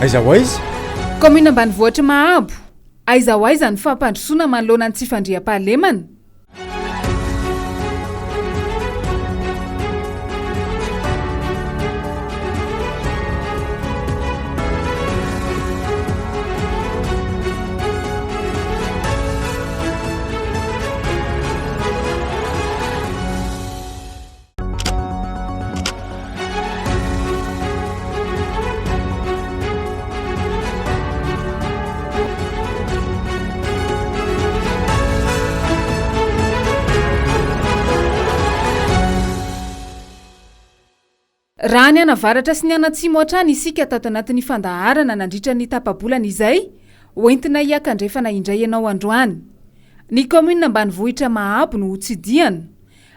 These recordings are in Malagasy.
Aiza ho aiza? Kaominina ambanivohitr'i Mahabo, aiza ho aiza ny fampandrosoana manoloana ny tsy fandriampahalemana? Raha nianavaratra sy nianatsimo hatrany isika tato anatin'ny fandaharana nandritra ny tapa-bolana izay, hoentina hiakandrefana indray ianao androany. Ny kaominina ambanivohitra Mahabo no hotsidihana.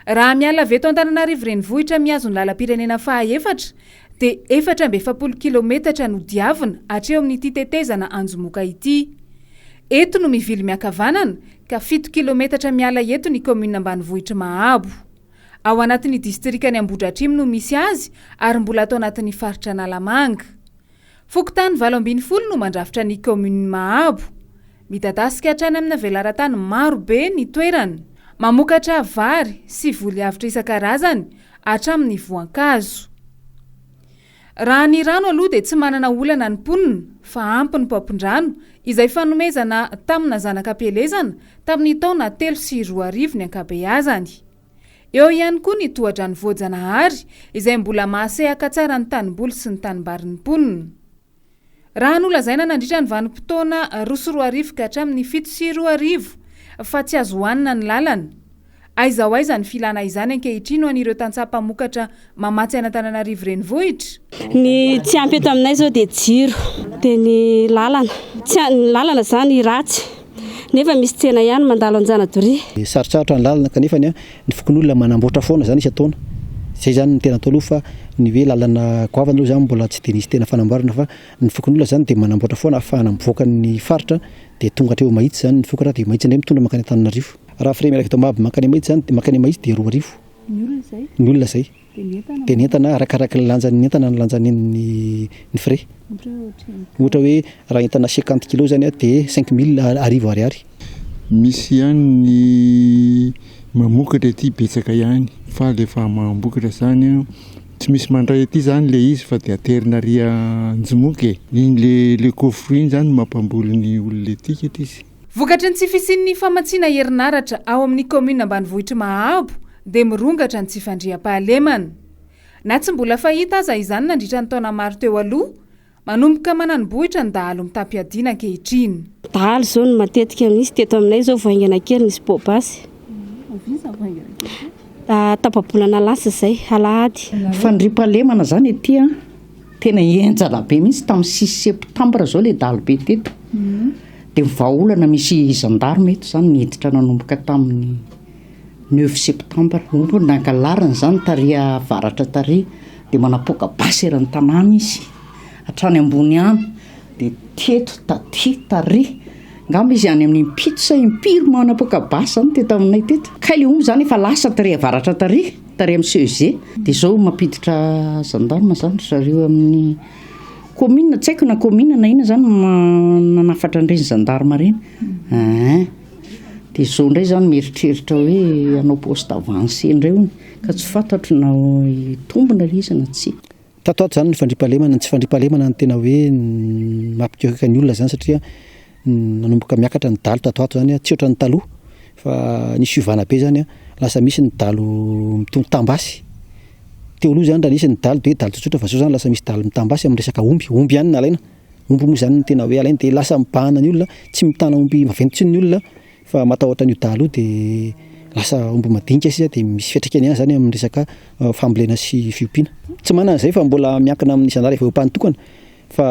Raha miala avy eto Antananarivo renivohitra mihazo ny lalam-pirenena faha efatra dia 44 kilometatra no diavina hatreo amin'ity tetezana Anjomoka ity. Eto no mivily miankavanana ka 7 kilometatra miala eto ny kaominina ambanivohitr'i Mahabo. Ao anatin'ny distrikan'i Ambohidratrimo no misy azy ary mbola ato anatin'ny faritra Analamanga. Fokontany 18 no mandrafitra ny kaominin'i Mahabo. Midadasika hatrany amina velaran-tany maro be ny toerana. Mamokatra vary sy voly avotra isan-karazany hatramin'ny voankazo. Raha ny rano aloha dia tsy manana olana ny mponina fa ampy ny paompin-drano izay fanomezana tamina zanaka am-pielezana tamin'ny taona 2003 ny ankabeazany. Eo ihany koa ny tohadrano voajanahary izay mbola mahasehaka tsara ny tanimboly sy ny tanimbarin'ny mponina. Raha nolazaina nandritra ny vanim-potoana 2002 ka hatramin'ny 2007 fa tsy azo hohanina ny lalana, aiza ho aiza ny filana izany ankehitriny ho an'ireo tantsaha mpamokatra mamatsy an'Antananarivo renivohitra? Ny tsy ampy eto aminay izao dia jiro, dia ny lalana. Tsy ny lalana izany ratsy. Nefa misy tsena ihany mandalo Anjanadoria. Sarotsarotra ny lalana kanefa ny fokonolona manamboatra foana izany isan-taona. Izay izany no tena atao aloha fa ny hoe lalana goavana aloha izany mbola tsy dia nisy tena fanamboarana fa ny fokonolona izany dia manamboatra foana ahafahana mivoaka ny faritra dia tonga hatreo Mahitsy izany ny vokatra dia Mahitsy indray mitondra mankany Antananarivo. Raha frais miala avy eto Mahabo mankany Mahitsy izany dia mankany Mahitsy dia 2000. Ny olona izay? Ny olona izay. Dia ny entana arakaraky ny lanjan'ny entana ny lanjan'ny ny frais. Ohatra hoe raha entana cinquante kilos zany dia 5000 1000 ariary. Misy ihany ny mamokatra aty betsaka ihany fa le fahamaham-bokatra zany tsy misy mandray aty zany le izy fa de aterina ary Anjomoka e. Iny le le coffre iny zany no mampamboly ny olona ety eto izy. Vokatry ny tsy fisian'ny famatsiana herinaratra ao amin'ny kaominina ambanivohitr'i Mahabo dia mirongatra ny tsy fandriampahalemana. Na tsy mbola fahita aza izany nandritra ny taona maro teo aloha, manomboka manani-bohitra ny dahalo mitam-piadiana ankehitriny. Dahalo izao no matetika misy teto aminay izao vao haingana kely nisy poa-basy. Tapa-bolana lasa izay, alahady. Fandriampahalemana izany aty an, tena henjana be mihitsy tamin'ny six septembre izao ilay dahalo be teto. Dia ny vahaolana misy gendarme eto izany niditra nanomboka tamin'ny neuf septembre. Omby nangalariny izany tary avaratra tary dia manapoaka basy eran'ny tanàna izy hatrany ambony any dia teto taty tary angamba izy any amin'ny impito sa impiry manapoaka basy izany teto aminay teto. Kay ilay omby izany efa lasa tary avaratra tary, tary amin'ny CEG. Dia izao mampiditra gendarme izany ry zareo amin'ny Commune tsy haiko na commune na inona zany nanafatra an'ireny gendarme ireny ein dia izao indray zany mieritreritra hoe hanao poste avancé indray hono ka tsy fantatro na hitombina ilay izy na tsia. Tato ato zany ny fandriampahalemana, ny tsy fandriampahalemana no tena hoe mampikaikaika ny olona zany satria nanomboka miakatra ny dalo tato ato zany tsy ohatran'ny taloha fa nisy fiovana be zany lasa misy ny dalo mitontam-basy. Teo aloha zany raha nisy ny dalo dia hoe dalo tsotsotra fa zao zany lasa misy dalo mitam-basy amin'ny resaka omby, omby ihany no alaina, omby moa zany no tena hoe alaina dia lasa mibahana ny olona, tsy mitana omby vaventy intsony ny olona fa matahotra an'io dalo io dia lasa omby madinika sisa dia misy fiantraikany ihany zany amin'ny resaka fambolena sy fiompiana. Tsy manana izay fa mbola miankina amin'ny zandary avy eo Ampanotokana fa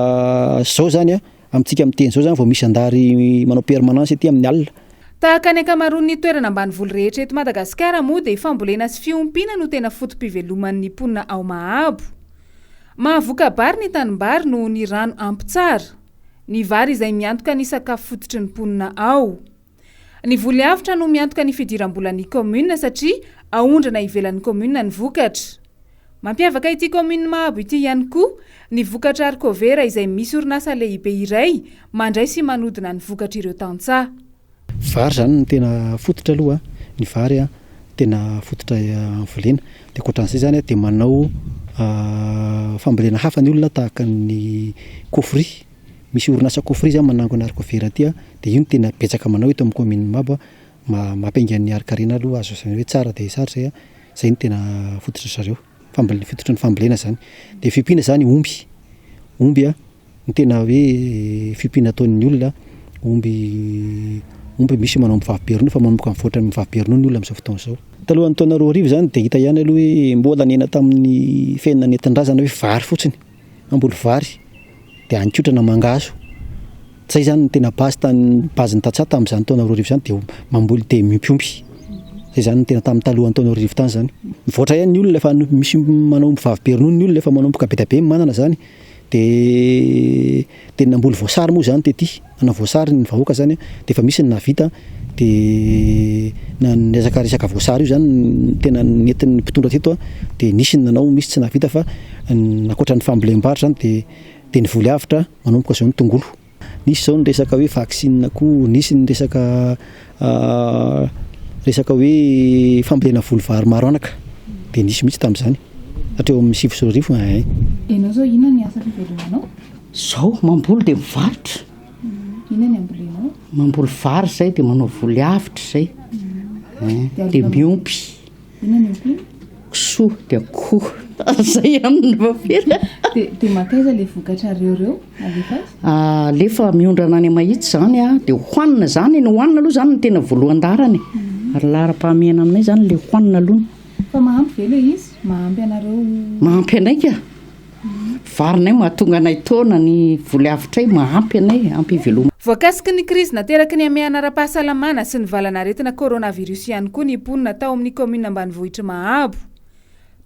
zao zany an, Amintsika miteny izao izany vao misy zandary manao permanence ety amin'ny alina. Tahaka ny ankamaroan'ny toerana ambanivolo rehetra eto Madagasikara moa dia fambolena sy fiompiana no tena foto-piveloman'ny mponina ao Mahabo. Mahavoka-bary ny tanimbary noho ny rano ampy tsara. Ny vary izay miantoka ny sakafo fototry ny mponina ao. Ny voly avotra no miantoka ny fidiram-bolan'ny kaominina satria aondrana ivelan'ny kaominina ny vokatra. Mampiavaka ity kaominina Mahabo ity ihany koa ny vokatra harikovera izay misy orinasa lehibe iray mandray sy manodina ny vokatr'ireo tantsaha. Vary izany no tena fototra aloha, ny vary tena fototra volena. Dia ankoatran'izay izany dia manao fambolena hafa ny olona tahaka ny kofri. Misy orinasa kofri izany manangona harikovera aty dia io no tena betsaka manao eto amin'ny kaominina Mahabo. Mampiainga ny harinkarena aloha azo lazaina hoe tsara dia tsara izay. Izay no tena fototry zareo, fambolena, fototry ny fambolena izany. Dia fiompiana izany omby, omby an, ny tena hoe fiompiana ataon'ny olona, omby, omby misy manao omby vavy be ronono fa manomboka mivoatra amin'ny vavy be ronono ny olona amin'izao fotoana izao. Talohan'ny taona 2000 izany dia hita ihany aloha hoe mbola nihena tamin'ny fiainana nentin-drazana hoe vary fotsiny. Mamboly vary dia haninkotrana mangahazo. Zay zany no tena base tany base ny tantsaha tamin'izany taona 2000 izany dia mamboly dia miompiompy. Zay zany no tena tamin'ny talohan'ny taona 2000 tany zany. Mivoatra ihany ny olona efa misy manao omby vavy be ronono ny olona efa manomboka be dia be ny manana zany. Dia dia namboly voasary moa zany tety. Nanao voasary ny vahoaka zany dia efa misy ny nahavita dia na ny resaka resaka voasary io zany no tena nentin'ny mpitondra teto dia nisy ny nanao misy tsy nahavita fa ankoatra ny fambolem-bary zany dia dia ny voly avotra manomboka izao ny tongolo. Nisy izao ny resaka hoe vaccine koa, nisy ny resaka resaka hoe fambolena voly vary maro anaka dia nisy mihitsy tamin'izany hatreo amin'ny 2009 ein. Ianao izao inona ny asa fivelomanao? Zao, mamboly dia mivarotra. Inona ny ambolenao? Mamboly vary zay dia manao voly avotra zay. Dia miompy. Inona ny ompiana? Kisoa dia akoho. Zay ihany no mampela. Dia dia mankaiza ilay vokatrareo ireo? Alefa aiza? Alefa miondrana any Mahitsy izany a, dia hohanina izany, ny hohanina aloha izany no tena voalohan-daharana e. Ary laharam-pahamehana aminay izany ilay hohanina aloha. Fa mahampy ve ilay izy? Mahampy anareo? Mahampy anay ka. Varinay mahatonga anay taona, ny voly avotray mahampy anay, ampy hivelomana. Voakasiky ny krizy nateraky ny hamehana ara-pahasalamana sy ny valan'aretina coronavirus ihany koa ny mponina tao amin'ny kaominina ambanivohitr'i Mahabo.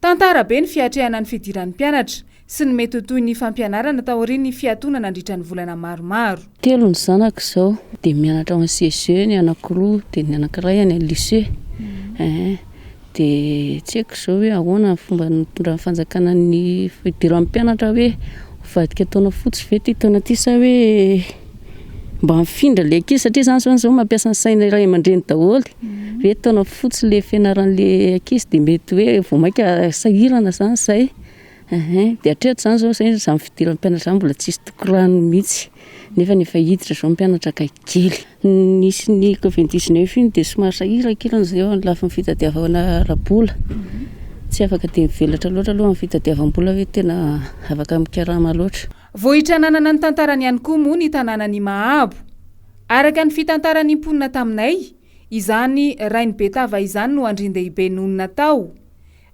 Tantara be ny fiatrehana ny fidiran'ny mpianatra sy ny mety ho tohin'ny fampianarana taorian'ny fiatoana nandritra ny volana maromaro. Telo ny zanako izao, dia mianatra ao amin'ny CEG ny anankiroa, dia ny anankiray any amin'ny lycée. Eeh. Dia tsy haiko izao hoe ahoana ny fomba nitondran'ny fanjakana ny fidiran'ny mpianatra hoe hivadika taona fotsy ve ity taona ity sa hoe mba mifindra ilay ankizy satria izany izao izao mampiasa ny saina ray aman-dreny daholo hoe taona fotsy ilay fianaran'ilay ankizy dia mety hoe vao mainka sahirana izany izay. Ehe, dia hatreto izany izao izay izany fidiran'ny mpianatra izany mbola tsisy tokorano mihitsy nefa efa hiditra izao ny mpianatra kay kely. Nisy ny covid 19 iny dia somary sahirankirana izay eo amin'ny lafiny fitadiavana ara-bola. Tsy afaka dia mivelatra loatra aloha amin'ny fitadiavam-bola hoe tena afaka mikarama loatra. Vohitra nanana ny tantarany ihany koa moa ny tanànan'i Mahabo. Araka ny fitantaran'ny mponina taminay, izany Rainibetava izany no andriandehibe nonina tao.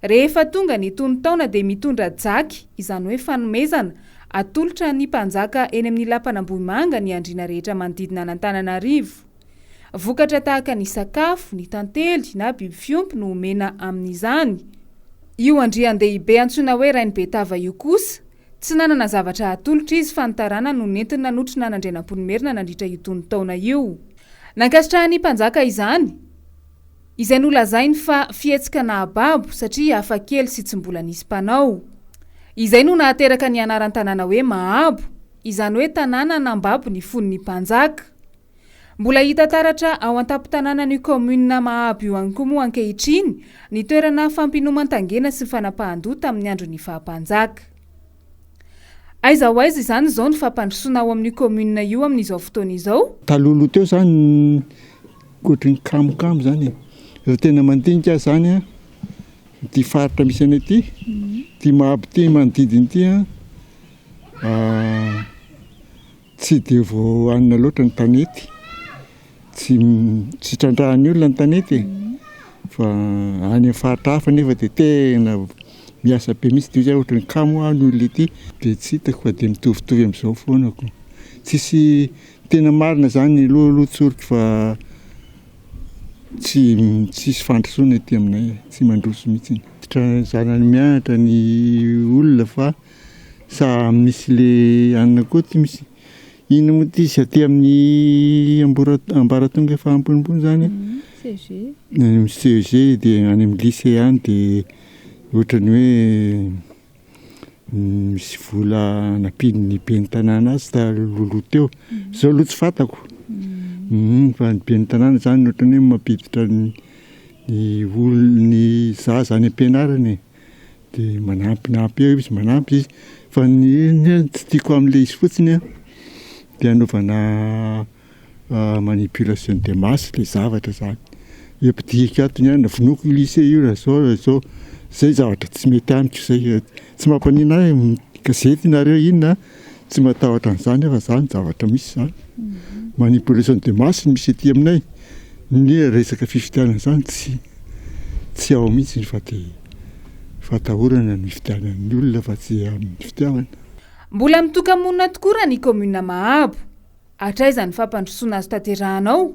Rehefa tonga ny tonon-taona dia mitondra jaky, izany hoe fanomezana, atolotra ny mpanjaka eny amin'ny lapan'Ambohimanga ny andriana rehetra manodidina an'Antananarivo. Vokatra tahaka ny sakafo, ny tantely na biby fiompy no omena amin'izany. Io andrian-dehibe antsoina hoe Rainibetava io kosa, tsy nanana zavatra hatolotra izy fa ny taranany no nentiny nanotrona an'Andrianampoinimerina nandritra io tonon-taona io. Nankasitrahan'ny mpanjaka izany. Izay nolazainy fa fihetsika nahababo satria hafa kely sy tsy mbola nisy mpanao. Izay no nahateraka ny anaran-tanàna hoe Mahabo, izany hoe tanàna nambabo ny fon'ny mpanjaka. Mbola hita taratra ao an-tampon-tanànan'io kaominina Mahabo io ihany koa moa ankehitriny ny toerana fampinoman-tangena sy fanapahan-doha tamin'ny andron'ny faha-mpanjaka. Aiza ho aiza izany izao ny fampandrosoana ao amin'io commune io amin'izao fotoana izao? Talohaloha teo zany ohatry ny kamokamo zany e. Rehefa tena mandinika aho zany an, ity faritra misy anay ity, ity Mahabo ity manodidina ity an, Tsy dia voahanina loatra ny tanety, tsy tsy trandrahan'ny olona ny tanety e, fa any amin'ny faritra hafa nefa dia tena miasa be mihitsy, dia ohatran'ny hoe kamo aho ny olona ety, dia tsy hitako fa dia mitovitovy amin'izao foana ko, tsisy tena marina izany aloha aloha tsoriko fa tsy tsisy fandrosoana ety aminay e, tsy mandroso mihitsy. Tra- zanany mianatra ny olona fa. Sa misy le anona koa ty misy inona moa ty izy aty amin'ny ambora- ambaratonga efa ambonimbony zany a? CEG. Any amin'ny CEG dia any amin'ny lycée any dia Ohatran'ny hoe misy vola nampian'ny ben'ny tanàna azy talohaloha teo. Zao aloha tsy fantako. Fa ny ben'ny tanàna zany ohatran'ny hoe mampiditra ny ny olona ny zaza any am-pianarana e. Dia manampinampy eo izy, manampy izy. Fa ny tsy tiako amin'ilay izy fotsiny an, dia anaovana manipulation de masse le zavatra zany. Hoe ampidiriko ato ny anona, vonoiko io lycée io raha zao raha zao. Zay zavatra tsy mety amiko zay. Tsy mampanina ahy gazety nareo inona, tsy matahotra an'izany aho fa zany zavatra misy zany. Manipulation de masse no misy aty aminay. Ny resaka fifidianana zany tsy tsy ao mihitsy fa de fahatahorana ny hifidianan'ny olona fa tsy amin'ny fitiavana. Mbola mitoka-monina tokoa raha ny kaominina Mahabo. Hatraiza ny fampandrosoana azo tanterahana ao?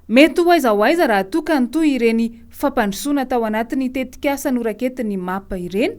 Mety ho aiza ho aiza raha toa ka nitohy ireny fampandrosoana tao anatin'ny tetikasa noraketin'ny map ireny?